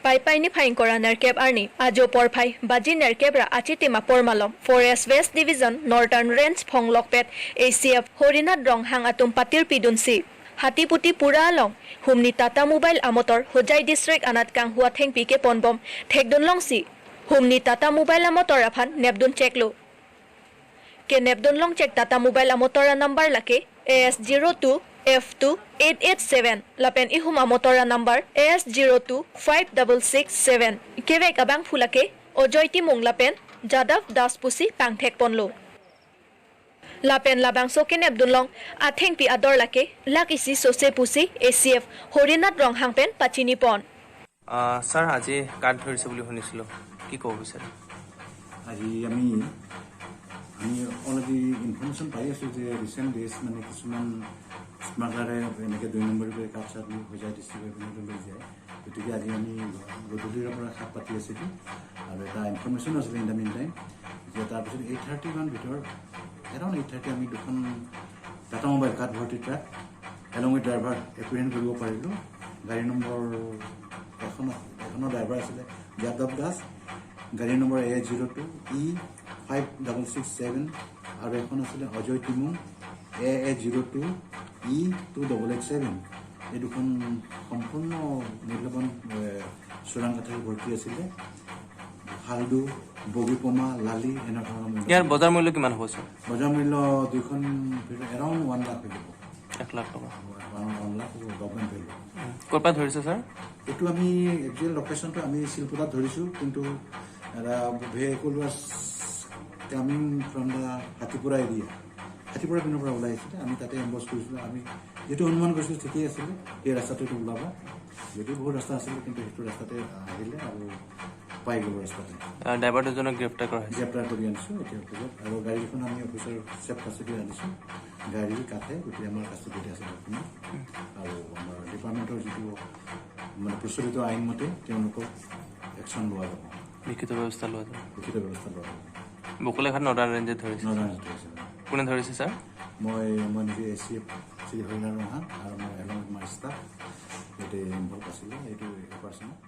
Pai pai ni phaing kora nerkep arni ajo por phai baji nerkep ra achitima pormalom Forest West Division Northern Range Phonglokpet ACF Harinath Ronghang atum patir pidunsi Hatiputi pura along humni Tata mobile amotor Hojai district anat kang hua thengpi ke ponbom thekdon longsi humni Tata mobile amotor afan nepdun cheklo ke nepdon long check Tata mobile amotor number lake AS02 F2 887 lapen ihum amotor number AS02 5667 kewek abang phulake Ojoy Timung lapen Jadav Das pusi pangthek ponlo lapen labang soken abdulong atheng pi ador lake lak isi sose pusi ACF Harinath Ronghang pen pachini pon. Sir, আজি কাঠ ধৰিছে বুলি শুনিছিলোঁ, কি ক'ব বিচাৰে? আজি আমি আমি অলৰেডি ইনফৰ্মেশ্যন পাই আছোঁ যে ৰিচেণ্ট ডেজ মানে কিছুমান স্মাগলাৰে এনেকৈ দুই নম্বৰ কৰি কাঠ চাঠ হোজাই ডিষ্ট্ৰিক্টৰ লৈ যায়। গতিকে আজি আমি গধূলিৰ পৰা খাপ পাতি আছিলোঁ আৰু এটা ইনফৰ্মেশ্যন আছিলে ইন the mean time যে তাৰপিছত 8:30 মান ভিতৰত, এৰাউণ্ড 8:30 আমি দুখন টাটা মোবাইল কাঠ ভৰ্তি truck along with driver apprehend কৰিব পাৰিলোঁ। গাড়ী নম্বৰ এখনৰ ড্ৰাইভাৰ আছিলে যাদৱ দাস, গাড়ী নম্বৰ A 02 E 5667 আৰু এখন আছিলে অজয় তিমুং AA 02 E 2887। এই দুখন সম্পূৰ্ণ মূল্যৱান চোৰাং কাঠেৰে ভৰ্তি আছিলে, হালদু, বগীপমা, লালি এনেকুৱা ধৰণৰ। ইয়াৰ বজাৰ মূল্য কিমান হ'ব ছাৰ? বজাৰ মূল্য দুইখন এৰাউণ্ড 1 লাখ হৈ যাব। 1 লাখ টকা। 1 লাখ হ'ব গভমেণ্ট ভেলু। ক'ৰ পৰা ধৰিছে ছাৰ? এইটো আমি একচুৱেল লোকেশ্যনটো আমি শিলপুতাত ধৰিছোঁ, কিন্তু এটা vehicle was coming from the Hatipura area. Hatipura পিনৰ পৰা ওলাই আহিছিলে। আমি তাতে এম্বছ কৰিছিলোঁ। আমি যিটো অনুমান কৰিছিলোঁ ঠিকেই আছিলে, সেই ৰাস্তাটোত ওলাব। যদিও বহুত ৰাস্তা আছিলে, কিন্তু সেইটো ৰাস্তাতে আহিলে আৰু পাই গ'লোঁ ৰাস্তাতে। ড্ৰাইভাৰ দুজনক গ্ৰেপ্তাৰ কৰা হৈছে? গ্ৰেপ্তাৰ কৰি আনিছোঁ এতিয়া অফিচত আৰু গাড়ীখন আমি অফিচৰ ছেফ কাষ্টডিত আনিছোঁ। গাড়ী কাঠে গোটেই আমাৰ কাষ্টডিতে আছে বৰ্তমান আৰু আমাৰ ডিপাৰ্টমেণ্টৰ যিটো মানে প্ৰচলিত আইনমতে তেওঁলোকক একশ্যন লোৱা যাব। লিখিত ব্যৱস্থা লোৱা যাব। লিখিত ব্যৱস্থা লোৱা যাব। বকুলাঘাট নৰ্দাৰ্ণ ৰেঞ্জত ধৰিছে? নৰ্দাৰ্ণ ধৰিছে। কোনে ধৰিছে ছাৰ? মই নিজে এ চি এফ শ্ৰী হৰিনাথ ৰংহাং আৰু মই এলং উইথ my staff গোটেই ইনভল্ভ আছিলোঁ এইটো অপাৰেশ্যনত।